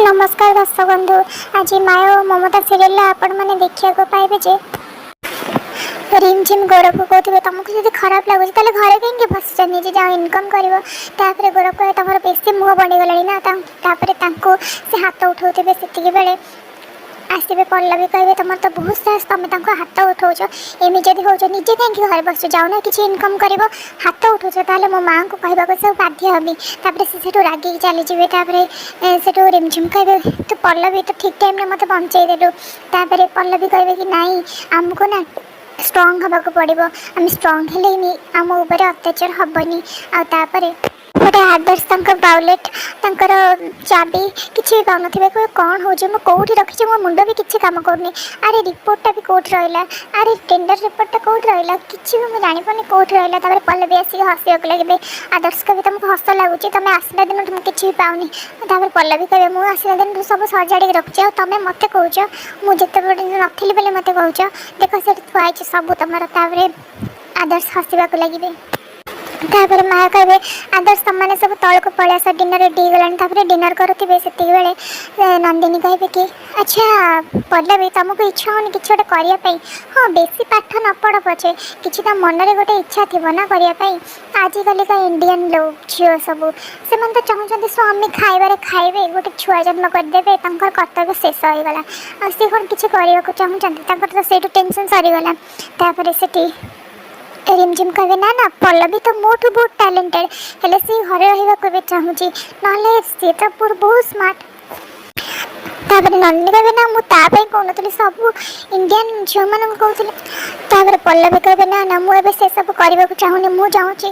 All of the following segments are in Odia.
ନମସ୍କାର ଦର୍ଶକ ବନ୍ଧୁ, ଆଜି ମାୟା ଓ ମମତା ସିରିଏଲରେ ଆପଣମାନେ ଦେଖିବାକୁ ପାଇବେ ଯେ ରିମଝିମ୍ ଗୌରବକୁ କହୁଥିବେ, "ତମକୁ ଯଦି ଖରାପ ଲାଗୁଛି, ତାହେଲେ ଘରେ କାହିଁକି ବସିଛ? ନିଜେ ଯାଅ, ଇନକମ୍ କରିବ।" ତାପରେ ଗୌରବ କହିବେ, "ତମର ବେଶୀ ମୁହଁ ବଢ଼ିଗଲାଣି ନା?" ତାପରେ ତାଙ୍କୁ ସେ ହାତ ଉଠାଉଥିବେ, ସେତିକି ବେଳେ ଆସିବେ ପଲ୍ଲବୀ। କହିବେ, "ତମର ତ ବହୁତ ସାହସ, ତମେ ତାଙ୍କୁ ହାତ ଉଠାଉଛ। ଏମିତି ଯଦି ହେଉଛ, ନିଜେ କାହିଁକି ଘରେ ବସିଛ? ଯାଉନ, କିଛି ଇନକମ୍ କରିବ। ହାତ ଉଠାଉଛ ତାହେଲେ ମୋ ମାଆଙ୍କୁ କହିବାକୁ ସବୁ ବାଧ୍ୟ ହେବି।" ତାପରେ ସେ ସେଠୁ ରାଗିକି ଚାଲିଯିବେ। ତାପରେ ସେଠୁ ରିମଝିମ୍ କହିବେ, "ତୁ ପଲ୍ଲବୀ, ତୁ ଠିକ୍ ଟାଇମ୍ରେ ମୋତେ ବଞ୍ଚେଇ ଦେଲୁ।" ତାପରେ ପଲ୍ଲବୀ କହିବେ କି, "ନାଇଁ, ଆମକୁ ନା ଷ୍ଟ୍ରଙ୍ଗ ହେବାକୁ ପଡ଼ିବ। ଆମେ ଷ୍ଟ୍ରଙ୍ଗ ହେଲେ ହିଁ ଆମ ଉପରେ ଅତ୍ୟାଚାର ହେବନି।" ଆଉ ତାପରେ ଗୋଟେ ଆଦର୍ଶ ତାଙ୍କ ୱାଲେଟ୍, ତାଙ୍କର ଚାବି କିଛି ବି ପାଉନଥିବେ। କହିବେ, "କ'ଣ ହେଉଛି? ମୁଁ କେଉଁଠି ରଖିଛି? ମୋ ମୁଣ୍ଡ ବି କିଛି କାମ କରୁନି। ଆରେ, ରିପୋର୍ଟଟା ବି କେଉଁଠି ରହିଲା? ଆରେ, ଟେଣ୍ଡର ରିପୋର୍ଟଟା କେଉଁଠି ରହିଲା? କିଛି ବି ମୁଁ ଜାଣିପାରୁନି କେଉଁଠି ରହିଲା।" ତାପରେ ପଲ୍ଲବୀ ଆସିକି ହସିବାକୁ ଲାଗିବେ। ଆଦର୍ଶ କହିବେ, "ତମକୁ ହସ ଲାଗୁଛି? ତମେ ଆସିଲା ଦିନଠୁ ମୁଁ କିଛି ବି ପାଉନି।" ତାପରେ ପଲ୍ଲବୀ କହିବେ, "ମୁଁ ଆସିଲା ଦିନଠୁ ସବୁ ସଜାଡ଼ିକି ରଖୁଛି ଆଉ ତମେ ମୋତେ କହୁଛ, ମୁଁ ଯେତେବେଳେ ନଥିଲି ବୋଲି ମୋତେ କହୁଛ। ଦେଖ, ସେଠି ଥୁଆ ହେଇଛି ସବୁ ତମର।" ତାପରେ ଆଦର୍ଶ ହସିବାକୁ ଲାଗିବେ। ତାପରେ ମା କହିବେ, "ଆଦର୍ଶ, ତମମାନେ ସବୁ ତଳକୁ ପଳେଇ ଆସ, ଡିନର ରେଡ଼ି ହେଇଗଲାଣି।" ତାପରେ ଡିନର କରୁଥିବେ, ସେତିକି ବେଳେ ନନ୍ଦିନୀ କହିବେ କି, "ଆଚ୍ଛା ପଲ୍ଲବୀ, ତମକୁ ଇଚ୍ଛା ହେଉନି କିଛି ଗୋଟେ କରିବା ପାଇଁ? ହଁ, ବେଶୀ ପାଠ ନ ପଢ଼ ପଛେ, କିଛି ତ ମନରେ ଗୋଟେ ଇଚ୍ଛା ଥିବ ନା କରିବା ପାଇଁ? ଆଜିକାଲିକା ଇଣ୍ଡିଆନ୍ ଲୋକ ଝିଅ ସବୁ, ସେମାନେ ତ ଚାହୁଁଛନ୍ତି ସ୍ୱାମୀ ଖାଇବାରେ ଖାଇବେ, ଗୋଟେ ଛୁଆ ଜନ୍ମ କରିଦେବେ, ତାଙ୍କର କର୍ତ୍ତବ୍ୟ ଶେଷ ହେଇଗଲା। ଆଉ ସେ କ'ଣ କିଛି କରିବାକୁ ଚାହୁଁଛନ୍ତି? ତାଙ୍କର ତ ସେଇଠୁ ଟେନସନ୍ ସରିଗଲା।" ତାପରେ ସେଠି ରିମଝିମ୍ କହିବେ, "ନା ନା, ପଲ୍ଲବୀ ତ ମୋଠୁ ବହୁତ ଟ୍ୟାଲେଣ୍ଟେଡ଼, ହେଲେ ସେ ଘରେ ରହିବାକୁ ଏବେ ଚାହୁଁଛି, ନହେଲେ ସିଏ ତ ବହୁତ ସ୍ମାର୍ଟ।" ତାପରେ ନନ୍ଦିନୀ କହିବେ, "ନା, ମୁଁ ତା ପାଇଁ କହୁନଥିଲି, ସବୁ ଇଣ୍ଡିଆନ୍ ଝିଅମାନଙ୍କୁ କହୁଥିଲି।" ତାପରେ ପଲ୍ଲବୀ କହିବେ, "ନା ନା, ମୁଁ ଏବେ ସେସବୁ କରିବାକୁ ଚାହୁଁନି। ମୁଁ ଚାହୁଁଛି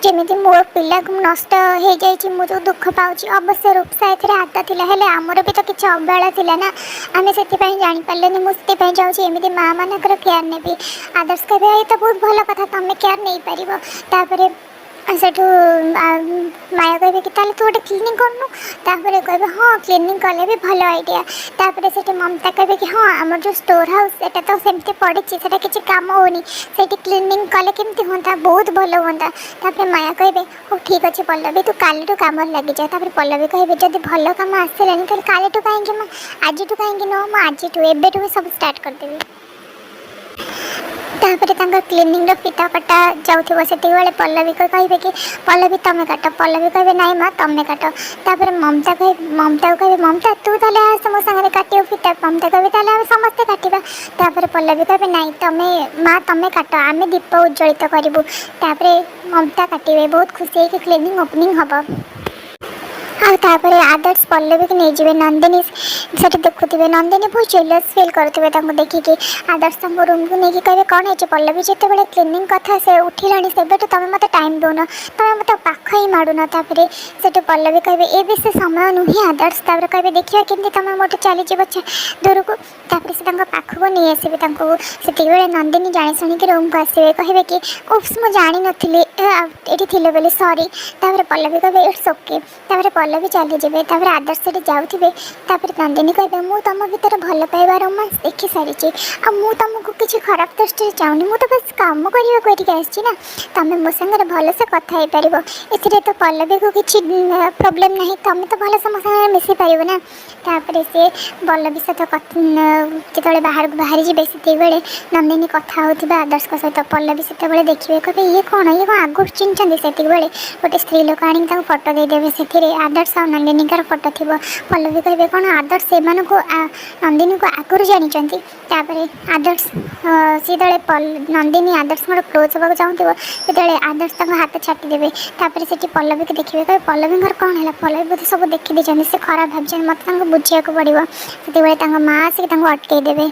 ଯେମିତି ମୋ ପିଲାକୁ ନଷ୍ଟ ହେଇଯାଇଛି, ମୁଁ ଯେଉଁ ଦୁଃଖ ପାଉଛି, ଅବଶ୍ୟ ରୂପସା ଏଥିରେ ହାତ ଥିଲା, ହେଲେ ଆମର ବି ତ କିଛି ଅବହେଳା ଥିଲା ନା, ଆମେ ସେଥିପାଇଁ ଜାଣିପାରିଲେନି। ମୁଁ ସେଥିପାଇଁ ଚାହୁଁଛି ଏମିତି ମାଆ ମାନଙ୍କର କେୟାର ନେବି।" ଆଦର୍ଶ କହିବେ, "ଏ ତ ବହୁତ ଭଲ କଥା, ତମେ କେୟାର ନେଇପାରିବ।" ତାପରେ ସେଠୁ ମାୟା କହିବେ କି, "ତାହେଲେ ତୁ ଗୋଟେ କ୍ଲିନିକ୍ କରୁନୁ?" ତାପରେ କହିବେ, "ହଁ, କ୍ଲିନିକ୍ କଲେ ବି ଭଲ ଆଇଡ଼ିଆ।" ତାପରେ ସେଠି ମମତା କହିବେ କି, "ହଁ, ଆମର ଯେଉଁ ଷ୍ଟୋର୍ ହାଉସ୍, ସେଟା ତ ସେମିତି ପଡ଼ିଛି, ସେଟା କିଛି କାମ ହେଉନି। ସେଇଠି କ୍ଲିନିକ୍ କଲେ କେମିତି ହୁଅନ୍ତା? ବହୁତ ଭଲ ହୁଅନ୍ତା।" ତାପରେ ମାୟା କହିବେ, "ହଉ ଠିକ୍ ଅଛି ପଲ୍ଲବୀ, ତୁ କାଲିଠୁ କାମରେ ଲାଗିଯା।" ତାପରେ ପଲ୍ଲବୀ କହିବେ, "ଯଦି ଭଲ କାମ ଆସିଲାନି, ତାହେଲେ କାଲିଠୁ କାହିଁକି, ମୁଁ ଆଜିଠୁ କାହିଁକି ନୁହଁ? ମୁଁ ଆଜିଠୁ, ଏବେଠୁ ବି ସବୁ ଷ୍ଟାର୍ଟ କରିଦେବି।" ତାପରେ ତାଙ୍କ କ୍ଲିନିକ୍ର ଫିତା କଟା ଯାଉଥିବ, ସେତିକିବେଳେ ପଲ୍ଲବୀକୁ କହିବେ କି, "ପଲ୍ଲବୀ, ତମେ କାଟ।" ପଲ୍ଲବୀ କହିବେ, "ନାଇଁ ମା, ତମେ କାଟ।" ତାପରେ ମମତା କହିବେ, ମମତାକୁ କହିବେ, "ମମତା, ତୁ ତାହେଲେ ଆସ ମୋ ସାଙ୍ଗରେ କାଟିବୁ ଫିତା।" ମମତା କହିବେ, "ତାହେଲେ ଆମେ ସମସ୍ତେ କାଟିବା।" ତାପରେ ପଲ୍ଲବୀ କହିବେ, "ନାଇଁ, ତମେ ମା, ତମେ କାଟ, ଆମେ ଦୀପ ଉଜ୍ଜଳିତ କରିବୁ।" ତାପରେ ମମତା କାଟିବେ ବହୁତ ଖୁସି ହେଇକି। କ୍ଲିନିକ୍ ଓପନିଂ ହେବ ଆଉ ତାପରେ ଆଦର୍ଶ ପଲ୍ଲବୀକୁ ନେଇଯିବେ। ନନ୍ଦିନୀ ସେଠି ଦେଖୁଥିବେ। ନନ୍ଦିନୀ ବହୁତ ଜେଲସ୍ ଫିଲ୍ କରୁଥିବେ ତାଙ୍କୁ ଦେଖିକି। ଆଦର୍ଶ ତାଙ୍କ ରୁମ୍କୁ ନେଇକି କହିବେ, "କ'ଣ ହେଇଛି ପଲ୍ଲବୀ? ଯେତେବେଳେ କ୍ଲିନିକ୍ କଥା ସେ ଉଠିଲାଣି, ସେବେଠୁ ତମେ ମୋତେ ଟାଇମ୍ ଦେଉନ, ତମେ ମୋତେ ପାଖ ହିଁ ମାଡ଼ୁନ।" ତାପରେ ସେଠୁ ପଲ୍ଲବୀ କହିବେ, "ଏବେ ସେ ସମୟ ନୁହେଁ ଆଦର୍ଶ।" ତାପରେ କହିବେ, "ଦେଖିବା କେମିତି ତମେ ମୋଠୁ ଚାଲିଯିବ ଦୂରକୁ।" ତାପରେ ସେ ତାଙ୍କ ପାଖକୁ ନେଇ ଆସିବେ ତାଙ୍କୁ। ସେତିକିବେଳେ ନନ୍ଦିନୀ ଜାଣି ଶୁଣିକି ରୁମ୍କୁ ଆସିବେ। କହିବେ କି, "ଓପ୍ସ, ମୁଁ ଜାଣିନଥିଲି ଏଠି ଥିଲେ ବୋଲି, ସରି।" ତାପରେ ପଲ୍ଲବୀ କହିବେ, "It's okay." ତାପରେ ପଲ୍ଲବୀ ଚାଲିଯିବେ। ତାପରେ ଆଦର୍ଶ ସେଠି ଯାଉଥିବେ। ତାପରେ ନନ୍ଦିନୀ କହିବେ, "ମୁଁ ତମ ଭିତରେ ଭଲ ପାଇବା, ରୋମାନ୍ସ ଦେଖି ସାରିଛି ଆଉ ମୁଁ ତମକୁ କିଛି ଖରାପ ଦୃଷ୍ଟିରେ ଚାହୁଁନି। ମୁଁ ତ ବାସ୍ କାମ କରିବାକୁ ଏଠିକି ଆସିଛି ନା। ତମେ ମୋ ସାଙ୍ଗରେ ଭଲସେ କଥା ହେଇପାରିବ, ଏଥିରେ ତ ପଲ୍ଲବୀକୁ କିଛି ପ୍ରୋବ୍ଲେମ୍ ନାହିଁ। ତମେ ତ ଭଲସେ ମୋ ସାଙ୍ଗରେ ମିଶିପାରିବ ନା?" ତାପରେ ସେ ପଲ୍ଲବୀ ସହିତ ଯେତେବେଳେ ବାହାରକୁ ବାହାରି ଯିବେ, ସେତିକିବେଳେ ନନ୍ଦିନୀ କଥା ହେଉଥିବେ ଆଦର୍ଶଙ୍କ ସହିତ। ପଲ୍ଲବୀ ସେତେବେଳେ ଦେଖିବେ। କହିବେ, "ଇଏ କ'ଣ? ଇଏ କ'ଣ ଆଗରୁ ଚିହ୍ନିଛନ୍ତି?" ସେତିକିବେଳେ ଗୋଟେ ସ୍ତ୍ରୀ ଲୋକ ଆଣିକି ତାଙ୍କୁ ଫଟୋ ଦେଇଦେବେ। ସେଥିରେ ଆଦର୍ଶ ଆଉ ନନ୍ଦିନୀଙ୍କର ଫଟୋ ଥିବ। ପଲ୍ଲବୀ କହିବେ, "କ'ଣ ଆଦର୍ଶ ଏମାନଙ୍କୁ, ନନ୍ଦିନୀକୁ ଆଗରୁ ଜାଣିଛନ୍ତି?" ତାପରେ ଆଦର୍ଶ ସେ ଯେତେବେଳେ ନନ୍ଦିନୀ ଆଦର୍ଶଙ୍କର କ୍ଲୋଜ୍ ହେବାକୁ ଚାହୁଁଥିବ, ସେତେବେଳେ ଆଦର୍ଶ ତାଙ୍କ ହାତ ଛାଟିଦେବେ। ତାପରେ ସେଠି ପଲ୍ଲବୀକୁ ଦେଖିବେ। କହିବେ, "ପଲ୍ଲବୀଙ୍କର କ'ଣ ହେଲା? ପଲ୍ଲବୀ ବୋଧେ ସବୁ ଦେଖିଦେଇଛନ୍ତି, ସେ ଖରାପ ଭାବିଛନ୍ତି, ମୋତେ ତାଙ୍କୁ ବୁଝିବାକୁ ପଡ଼ିବ।" ସେତେବେଳେ ତାଙ୍କ ମା ଆସିକି ତାଙ୍କୁ ଅଟକେଇ ଦେବେ।